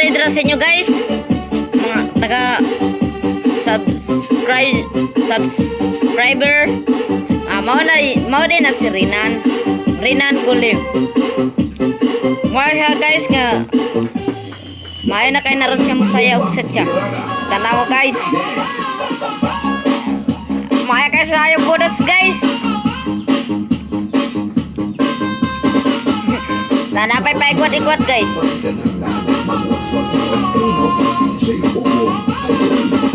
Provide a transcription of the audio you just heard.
man dira sa inyo, guys. Mga taga subscribe subscriber. Ah, mao din na si Rinan. Rinan Gulim. Mao siya, guys, nga maayo na kay naron siya musaya og siya. Tanawa, guys. Maayo kay sa ayaw budots, guys. Nanapay pa ikwat-ikwat, guys. Paskas ang lahat magwaswas sa kontrino sa DJ Bobo. Idol.